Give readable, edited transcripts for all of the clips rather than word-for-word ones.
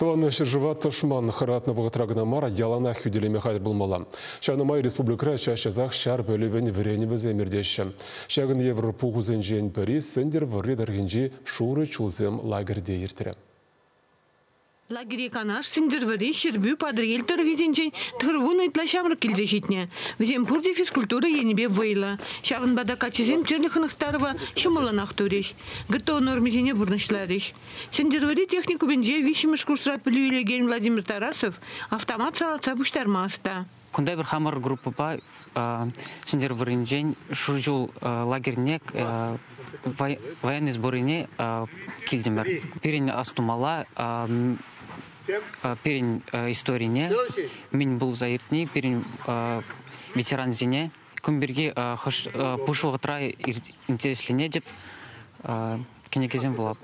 Тӑван ҫӗршыва тӑшман хӑратнӑ вӑхӑтра кӑна мар, яланах хӳтӗлеме хатӗр пулмалла. Ҫавна май республикӑра час-часах ҫар пӗлӗвӗн вӗренӗвӗсем иртеҫҫӗ. Ҫакӑн евӗр пухусенчен пӗри Сӗнтӗрвӑрри тӑрӑхӗнчи Шурӑ чулсем лагерьте иртрӗ. Лагере Канаш, Сӗнтӗрвӑрри, Ҫӗрпӳ, Патӑрьел тӑрӑхӗсенчен тӑхӑрвун ытла ҫамрӑк килсе ҫитнӗ. Вӗсем пурте физкультура енӗпе вӑйлӑ. Ҫавӑнпа та каччӑсем тӗрлӗ хӑнӑхтарӑва ҫӑмӑллӑнах турӗҫ. ГТО нормисене пурнӑҫларӗҫ. Сӗнтӗрвӑрри техникумӗнче виҫҫӗмӗш курсра пӗлӳ илекен Владимир Тарасов автомат салатса пуҫтарма ӑста. Кунта эпир хамӑр группӑпа Сӗнтӗрвӑрринчен Шурҫул лагерьне военный сборне килтӗмӗр. Пирӗн астумалла пирӗн историне, мӗн пулса иртни, пирӗн ветерансене. Кун пирки хӑш пуш вӑхӑтра интересленетӗп. Кӗнекесем вулап.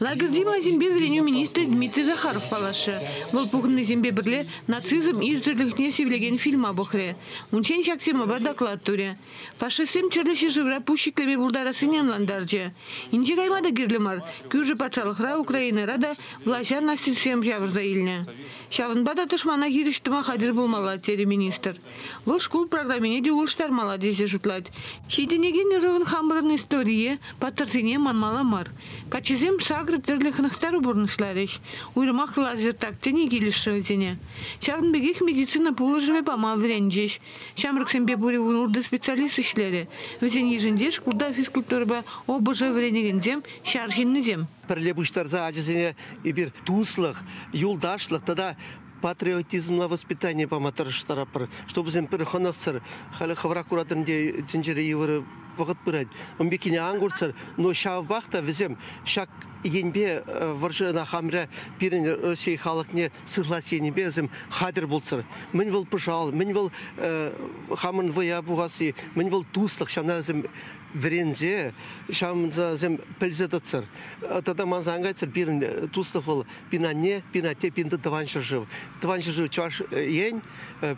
Лагерьти майсемпе вӗренӳ министрӗ Дмитрий Захаров паллашрӗ. Вӑл пухӑннисемпе пӗрле нацизм ирсӗрлӗхне сивлекен фильма пӑхрӗ. Унччен ҫак темӑпа доклад турӗ. Фашистсем тӗрлӗ ҫӗршывра пуҫ ҫӗклеме пултарассине ӑнлантарчӗ. Инҫе кайма та кирлӗ мар, кӳршӗ патшалӑхра Украинӑра та влаҫа нацистсем ҫавӑрса илнӗ. Ҫавӑнпа та тӑшмана хирӗҫ тӑма хатӗр пулмалла, терӗ министр. Вӑл шкул программине те улӑштармалла тесе шутлать. Ҫитӗнекен ӑрӑвӑн хамӑрӑн историе, паттӑрсене манмалла мар. Каччӑсем сакӑр тӗрлӗ хӑнӑхтару пурнӑҫларӗҫ. Уйрӑмах лазертаг тени килӗшрӗ вӗсене. Ҫавӑн пекех медицина пулӑшӑвӗ пама вӗренчӗҫ. Ҫамрӑксемпе пурӗ вунултӑ специалист ӗҫлерӗ. Вӗсен йышӗнче шкулта физкультурӑпа ОБЖ вӗренекенсем, ҫар ҫыннисем. Пӗрле пуҫтарса ачасене эпир туслӑх, юлташлӑх тата патриотизмла воспитание пама тӑрӑштаратпӑр, чтобы вӗсем пӗр хӑнӑхсӑр, халӗ хӑвӑрах куратӑр ӗнтӗ, тӗнчере йывӑр вӑхӑт пырать, ун пеккине ан курччӑр, но ҫавӑнпах та вӗсем ҫак енпе вӑрҫӑна хамӑра пирӗн Раҫҫей халӑхне сыхлас енӗпе вӗсем хатӗр пулччӑр. Мӗн вӑл пӑшал, мӗн вӑл хамӑн вӑя пухасси, мӗн вӑл туслӑх, ҫавна вӗсем вӗренсе, ҫавӑнсем пӗлсе тӑччӑр. Тата манса ан кайччӑр, пирӗн туслӑх вӑл пин анне, пин атте, пин тӑван ҫӗршыв. Тӑван ҫӗршыв Чӑваш Ен,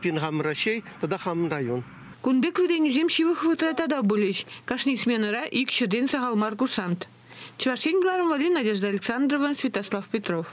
пин хамӑр Раҫҫей тата хамӑр район. Кун пек вӗренӳсем ҫывӑх вӑхӑтра тата пулӗҫ. Кашни сменӑра ик ҫӗртен сахал мар курсант. Чӑваш Ен кӑларӑм валли Надежда Александрова, Святослав Петров.